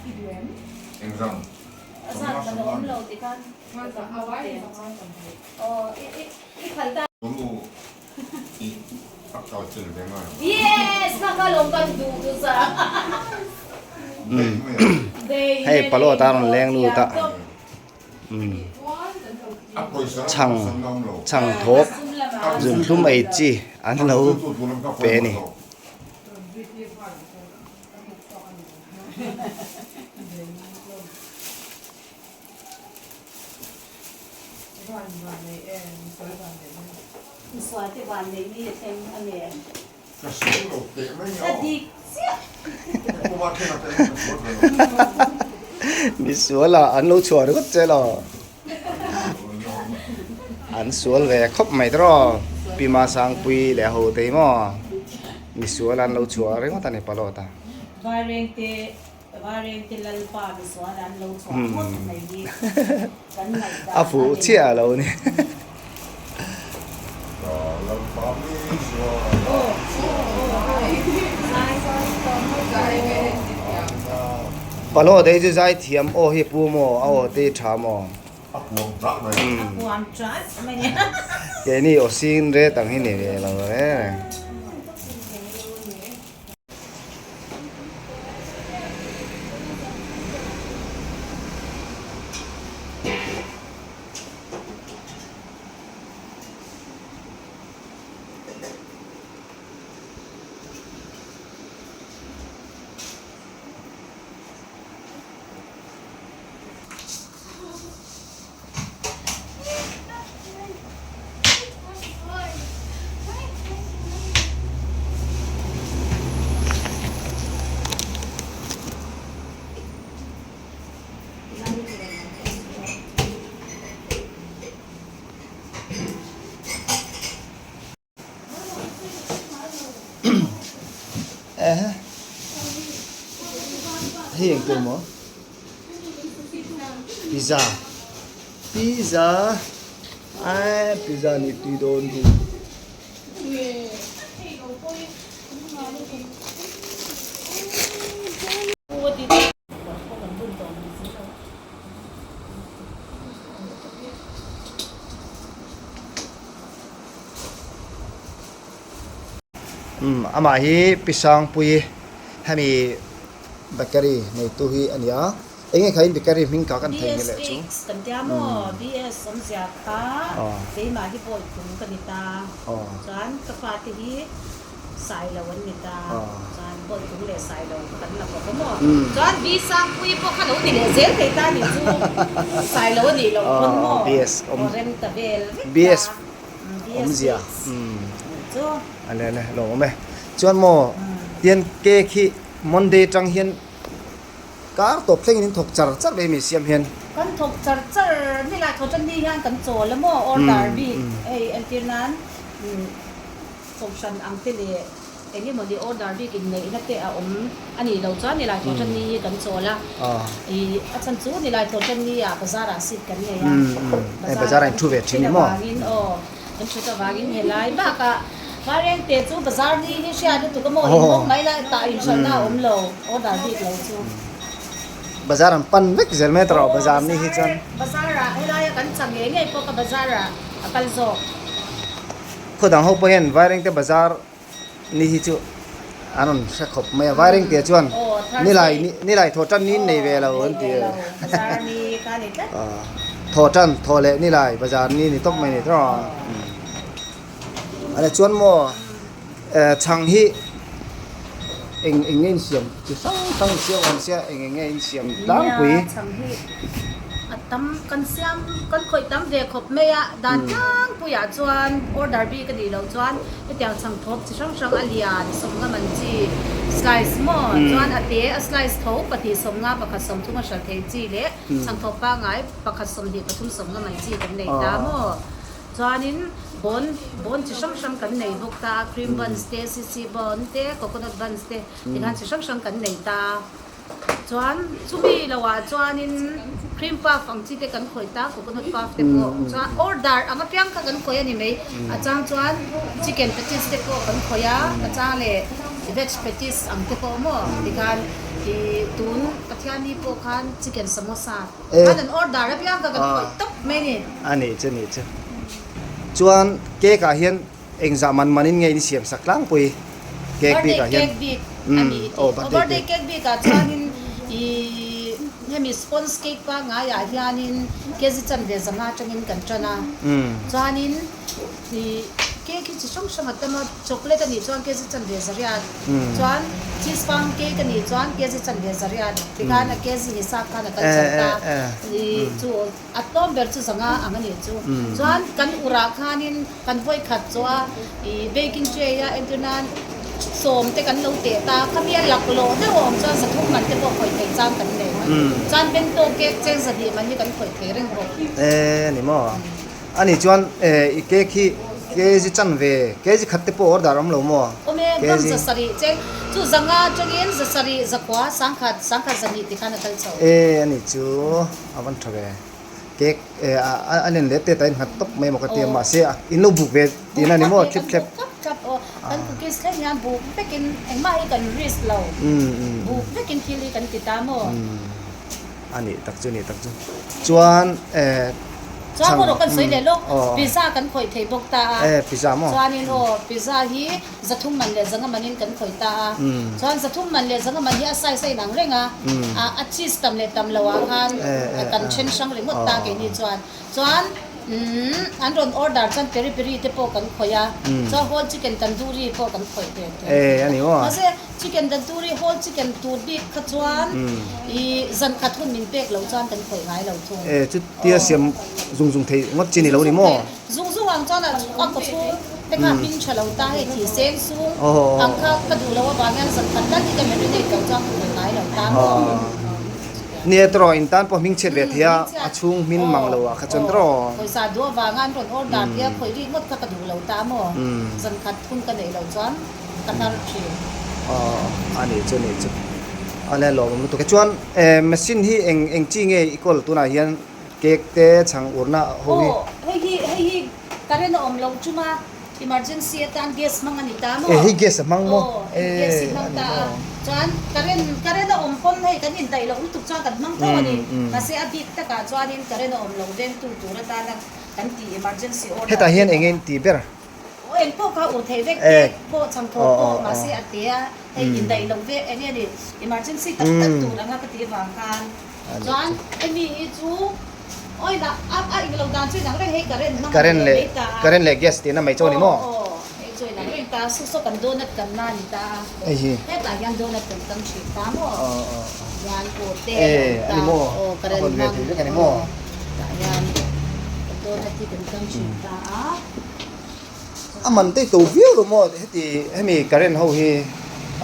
I duh em? A zat ka la awm lo ti khan ka hmu te. Aw i i phal ta. Yes! Ka ka lawm kan duh chu sa. Hei palo atan rawn leng lut a. Chhang chhang thawp zunthlum ei chi an lo pe a ni. Misual ah an lo chhuah ringawt che lo. An sual ve khawp mai tawh Pi Masangpui leh ho te hi maw misual an lo chhuah ringawt a ni Palawta. A fuh chiah lo ni. Palaw te chu zai thiam aw hi pu maw a aw te hi tha maw? Keini aw sin ret ang hi ni ve lo reng. Hei eng tur maw? Pizza pizza aii pizza nih tui dawn hi. Umm amah hi Pi Sangpuii hemi bakery neitu hi a ni a, eng nge khain bakery hming kha kan thei nge leh chu? BS Bakes kan tia maw? BS awmzia kha keimah hi bawi tum ka ni ta, chuan ka fate hi Sailo an ni ta, chuan bawi tum leh Sailo kha kan la bawk a maw? Chuan Pi Sangpuii pawh kha lo ni leh zel thei ta ni chu, Sailo a nih loh pawn maw? Aw rem ta vel vek ta. Awmzia a le le lo awm e. Chuan maw tian cake hi Monday atang hian kar tawp thlengin in thawk char char mai mi siam hian. Kan thawk char char ni lai thaw tan ni hian kan chawl a maw order bik hei entir nan kohhran ang te leh Eng emaw ni order bik inneihna te a awm a nih loh chuan Nilai Thawhṭan ni hi kan chawl a, ih a chhan chu Nilai Thawhṭan ni ah bazar ah seat kan nei a, bazar ah in thu ve thin ni maw? Avangin aw kan thut avangin helai bakah Vairengte chu bazar ni hi hriat lutuk a maw in hawng mai la tah inhralhna a awm lo order bik lo chu. Bazar an pan vek zel mai tawh bazar ni hi chuan. Bazar ah helaia kan chak ngei ngei pawh ka bazar ah a kal zawk. Khaw dang ho pawh hian Vairengte bazar ni hi chu an rawn hre khawp mai a, Vairengte chuan nilai nilai thaw tan ni nei ve lo an ti a, thaw tan thaw leh nilai bazar ni ni tawp mai ni tawp a, a chuan maw chhang hi eng eng nge insiam chi hrang hrang insiam awm sia eng eng nge insiam tlangpui. A tam kan siam kan khawih tam ve khawp mai a, dan tlangpuiah chuan order bik a nih loh chuan hetiang chhang thawp chi hrang hrang a lian sawmnga man chi slice maw chuan a te a slice tho pahnih sawmnga pakhat sawmthum a hral thei chi leh chhang thawp pangngai pakhat sawmhnih pathum sawmnga man chi kan nei ta maw chuanin bawn bawn chi hrang hrang kan nei bawk ta cream buns te sisi bun te coconut buns te tikhan chi hrang hrang kan nei ta. Chuan chumi lo ah chuanin cream puff ang chi te kan khawih ta coconut puff te pawh chuan order ang apiang kha kan khawih a ni mai a chang chuan chicken patties te pawh kan khawih a a chang leh veg patties ang te pawh maw tikhan ih tun Pathiani pawh khan chicken samosa khan an order apiang kha kan khawih tawp mai a ni. A nih chu a nih chu chuan cake ah hian. Engzah man manin nge in siam sak tlangpui cake bik ah hian. Birthday cake bik a ni i tih. Aw birthday cake bik ah chuanin ih hemi sponge cake pangngai ah hianin kg chanve zanga atangin kan tan a. Chuanin ih cake hi chi hrang hrang a tam a, chocolate a nih chuan kg chanve zariat, chuan cheese pound cake a nih chuan kg chanve zariat tikhan a kg hisap khan a kal chho ta. Ih chu. A tlawm ber chu zanga ang a nih chu. Chuan kan urah khanin kan vawi khat chu a ih baking tray a entir nan sawm te kan lo teh ta. Khami a laklawh deuh a awm chuan zathum man te pawh khawih thei chang kan nei. Chuan bento cake cheng zahnih man hi kan khawih thei reng bawk. E ni maw? A nih chuan e i cake hi kg chanve kg khat te pawh order awm lo maw? Awm e, gram zasarih cheng chu zanga atangin zasarih zakhua sangkhat sangkhat zahnih tikhan a kal chho. E a nih chu. A van tha ve. Cake a len leh tet a in nghat tawp mai maw ka ti a mahse in lo buk ve tihna a ni maw thlip thlep. Buk thlap thlap aw kan cookies thleng hian buk vekin engmah hi kan risk lo buk vekin thil hi kan ti ta maw. A nih tak chu a nih tak chu chuan Chuan pawh rawh kan sawi leh lawk pizza kan khawih thei bawk ta a. E pizza maw. Chuanin aw pizza hi Zathum man leh zanga manin kan khawih ta a, chuan zathum man leh zanga man hi a size a inang reng a, a cheese tam leh tam loah khan kan then hrang ringawt ta keini chuan. Chuan an rawn order chuan peri peri te pawh kan khawih a, chuan whole chicken tandoori pawh kan khawih ve thei. Mahse chicken tandoori whole chicken tur bik kha chuan ih zan khat hun min pek loh chuan kan khawih ngai lo thung. Chutia siam zung zung thei ngawt chi ni lo ni maw? Zung zung ang chuan a a kaw chhung te kha hming tha lo ta hei thih seng sung ang kha ka duh lo avang hian zan khat tal hi ka marinate lo chuan ka khawih ngai lo ta maw. Nia tawrh in tan pawh hming chhiat ve thei a, a chhung hmin mang lo ah kha chuan tawrh. Pawisa duh avanga an rawn order tia khawih rik ngawt kha ka duh lo ta maw. Zan khat hun ka neih loh chuan ka hnar thin. Aw a nih chu a nih chu. A le lawmawm lutuk e. Chuan machine hi eng eng chi nge i kawl tunah hian Cake te chhang urna ho hi. Aw hei hi hei hi current a awm lo chuma emergency atan gas hmang a ni ta maw? E hei gas a hmang maw? Aw hei gas hi hmang ta a chuan current current a awm pawn hei kan indaih loh lutuk chuan kan hmang tho a ni mahse a bik takah chuanin current a awm lo vengtu tur atana kan tih emergency order Hetah hian eng eng tih ber? Aw eng pawh kha ur theih vek cake pawh chhang thaw pawh mahse a te a hei indaih loh ve eng nge ni emergency tak tak tur anga ka tih avang khan Chuan hemi hi chu oil ah a a eng lo dan chu inang reng hei current hmang a ni leh mai ta a. Current leh gas tihna mai chu a ni maw? Aw aw hei chu inang reng ta saw saw kan donut kan na a ni ta a. Hei hi. Hetah hian donut kan kam thin ta maw? Aw aw aw. Hian aw te a awm ta. E a ni maw? Aw current hmang. A hawn ve thei vek a ni maw? Tah hian donut hi kan kam thin ta a. A man te to viau lo maw heti hemi current ho hi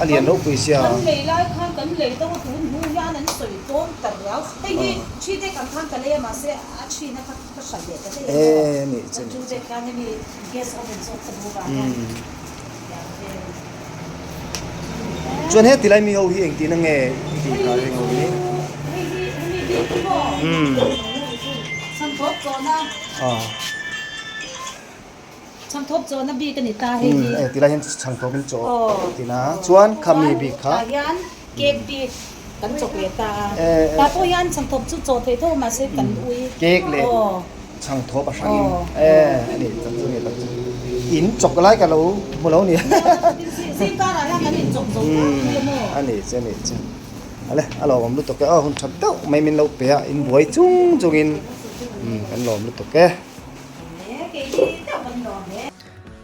a lian ropui sia. Kan lei lai khan kan lei deuh a tun hnu hian an sawi tawn ta riau. Hei hi thi dek ang khan ka lei a mahse a thina kha ka hran leh ta daih a maw. Chu dek khan hemi gas oven zawk ka duh vang hian tiang vel. Chuan he tilai mi ho hi engtin ange i tih kha heng ho hi? Hei hi hemi bik hi maw? Chhangthawp chawhna. Chhangthawp chawhna bik a ni ta hei hi. Umm tilai hian chhangthawp in chaw tina chuan khami bik kha. Tah hian cake bik kan chawk leh ta a. Tah pawh hian chhangthawp chu chaw theih tho mahse kan ui. Cake leh chhangthawp a hrang in e a ni tak chu a ni tak chu. In chawk lai ka lo hmu lo ni. Zing karah hian kan in chawk zo tak mai a maw. A ni che a ni che. Ale a lawmawm lutuk e aw hun that deuh mai min lo pe a in buai chung chungin kan lawm lutuk e.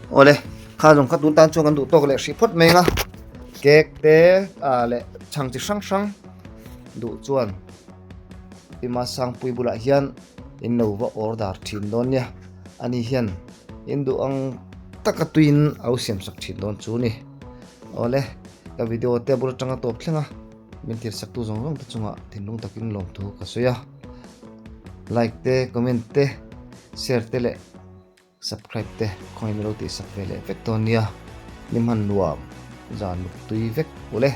Awle, kha zawng kha tun tan chuan kan duh tawk leh hrih phawt mai ang a, cake te ah leh chhang chi hrang hrang duh chuan Pima Sangpui bulah hian in lo va order thin dawn nia, ani hian in duh ang taka tuiin a lo siam sak thin dawn chu ni. Awle, ka video te bul atanga tawp thleng a, min thil sak tu zawng zawng te chungah thinlung takin lawmthu ka sawi a, like te comment te. Share te leh subscribe te khawngaih min lo tihsak ve leh vek dawn nia, ni hman nuam zan mut tui vek ule.